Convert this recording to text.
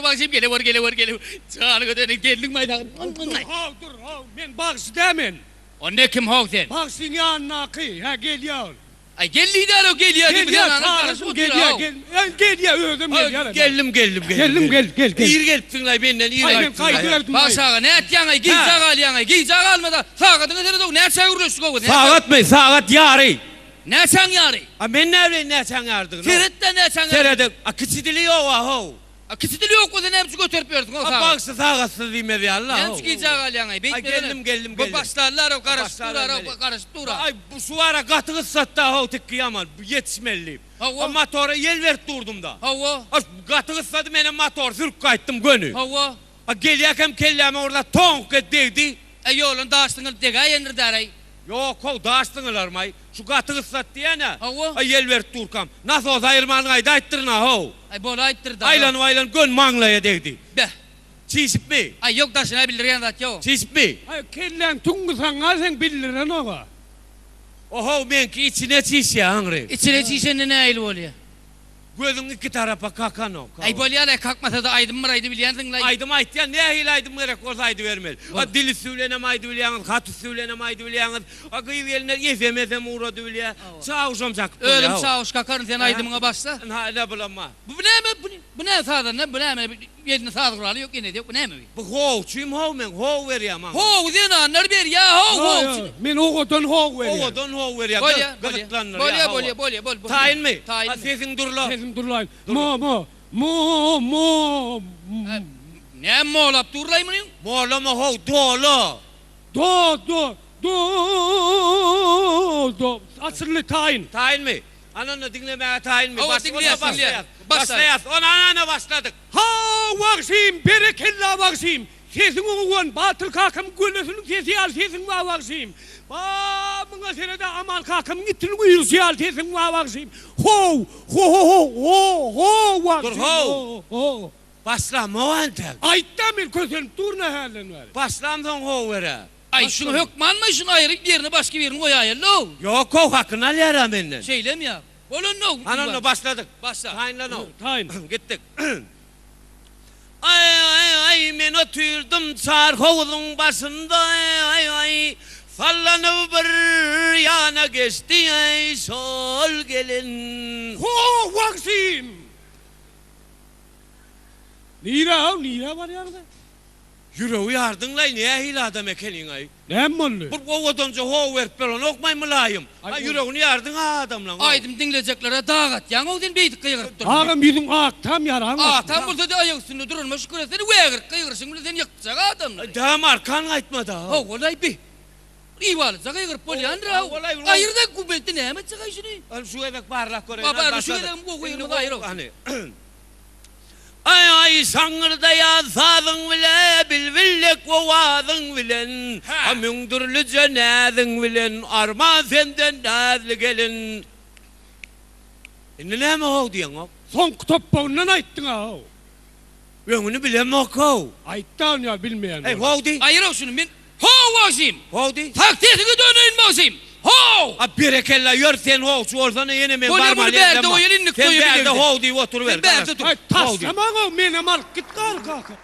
bagşym gelewer gelewer gelewer. Janyňa döneýin geldiňmi aý dagy. Dur how dur how men bagşy däl men. Onda kim how sen? Bagşyň ýanyndaky hä gelýär ol. Aý gel diýdärow gelýär diýip Gelýär zenanyň çagyrdym garaşyp gelýär otyr-ow. gel gelýär özem gelýär. Geldim geldim geldim. Geldim gel gel gel. Ir gelipsiňlaý menden ir Aý men gaýtdyňlaý. gaýdyberdim. Bagşy aga nätýäňaý gijä galýaňaý gijä galmada sagadyňa seredow näçä gürleşdik-ow biz näçä. Sagatmy sagat ýary. Näçäň ýary? A men näbileýin näçäň ýarydygyny. Seret-dä näçäň ýary. Seredek a kiçi dili ýog-a how. A kiçi dili ýok bolsa näme üçin göterip ýörsüň o A sagat. bagşy sagatsyz diýmez ýaly-la Näme how. üçin gijä galýaňaý Aý beýtmesene. geldim geldim Bu geldim. başlarlar-ow A garaşyp dur-a başlabermeli. garaşyp dur-a. Aý bu şu ara gaty gyssatda how tikgi ýaman bu ýetişmeli diýip. A Hawa. motora ýel berip durdum-da. Hawa. A gaty gyssady menem motory sürüp gaýtdym göni. Hawa. A gelýärkäm kelläme bir zat toňk et degdi. Äý ýolun daş zyňylyp degäýendir däräý. Ýok how daş zyňylarmaý. Şu gaty gyssat diýýän-ä. Hawa. Aý ýel berip durkam. Nasos aýyrman gaýdaýypdyryn-a how. Aý bolaýypdyr da. Aýlanyp aýlanyp göni maňlaýa degdi. Beh. Çişipmi? Aý ýok daşyna bildirýän zat ýok. Çişipmi? Aý kelläň tüňňi saňa seň bildirenok-a. Ohow meňki içine çişýä aňry. Içine çişende nähili bolýa? Gözüň iki tarapa kakanok. Aý bolýalaý kakmasada aýdym bir aýdybilýänsiňlaý. Aýdym aýtýan nähili aýdym gerek bolsa aýdybermeli. A dil üsti bilenem aýdybilýäňiz, hat üsti bilenem aýdybilýäňiz. A gyz gelinler ýesem-esem ugradybilýä. Çawuşam çakyp bolýa. Özüm çawuş kakaryn sen aýdymyňa başla. Ynha ine bulamma. Bu näme bu näme sazanda bu näme elinde saz guraly ýok enesi ýok bu näme bu. Bu howçym how men how berýä maňa. How zenanlar berýä how howçy. Men owadan how berýän. Owadan how berýä Bolýa gyzyklandyrýa bolýa bolýa bolýa bol bol. Taýynmy? Taýyn. A sesiň durla. Sesim durlaýyn. Mo mo mo mo. Näme molap durlaý muny? Molama how dola. Do do do do. Açyldy taýyn. Taýynmy? Ana onda diňlemäge taýynmy? Hawa diňleýäs diňleýäs. Başlaýas. Ona ana başladyk. Haw bagşym berekella bagşym sesiň owan Batyr kakamyň gölesiniň sesi ýaly sesiň bar bagşym ba muňa seredä Aman kakamyň itiniň uýrusy ýaly sesiň bar bagşym how ho-ho-ho ho-ho Dur bagşym how. ho-ho. Başlamok entek. Aýtda men kösenip durun a hälden bäri. Başlamsoň how berä. Aý şuny hökmanmy şuny aýryp ýerine başga birini goýaýaly-ow. Ýok how hakyny alýara menden. Şeýlemi ýa. Bolanda-ow. Hany onda başladyk. Başla. Taýynlan-ow. Taýyn. Gitdik. Aý aý aý men otyrdym çar howuzyň başynda aý aý sallanyp bir ýana geçdi aý şol gelin. Ho wagşym! Nirä-ow, nirä barýaň sen? Ýüregi ýardyňlaý nähili adam ekeniňaý. Näme boldy? Bir owadanja how berip berenokmaý mylaýym. Aý ýüregini ýardyň a adamlaň. Aýdym diňlejeklere dag atýaňow sen beýdip gygyryp durma. Agam ýüzüň ak tam ýaraň bolsun. Atam bolsady aýak üstünde duranyma şükür etsene wägirip gygyryşyň bilen seni ýykjak adamlary. Däm arkan gaýtmada. Howalaý bi. Iwalyja gygyryp bolýandyr-ow. Aýyrda gubetde näme etjek-aý şuny. Ol şu gezek barlap göreýin. Ba şu gezegem gowy gygyryp aýyr-ow. Aý aý şaňňyrdaýan sazyň bile Bilbil dek owazyň bilen A müň dürlüje näziň bilen Arman senden näzli gelin Indi näme how diýeňok? Soňky topbagyndan aýtdyň-a how. Öňüni bilemok-how. Aýtda ony ýa bilmeýän Eý how diý. Aýyr-ow şuny men How bagşym! How diý. Sag sesiňe döneýin bagşym! How! A berekella ýör sen howçy bolsana ýene men Bolýa muny barmaly bärde ýerdem bar. goýaly indik Sen toýa bärde bilegde. how diýip oturyber Sen bärde dur. Aý taşlamaň-ow menem alyp git galy kaka.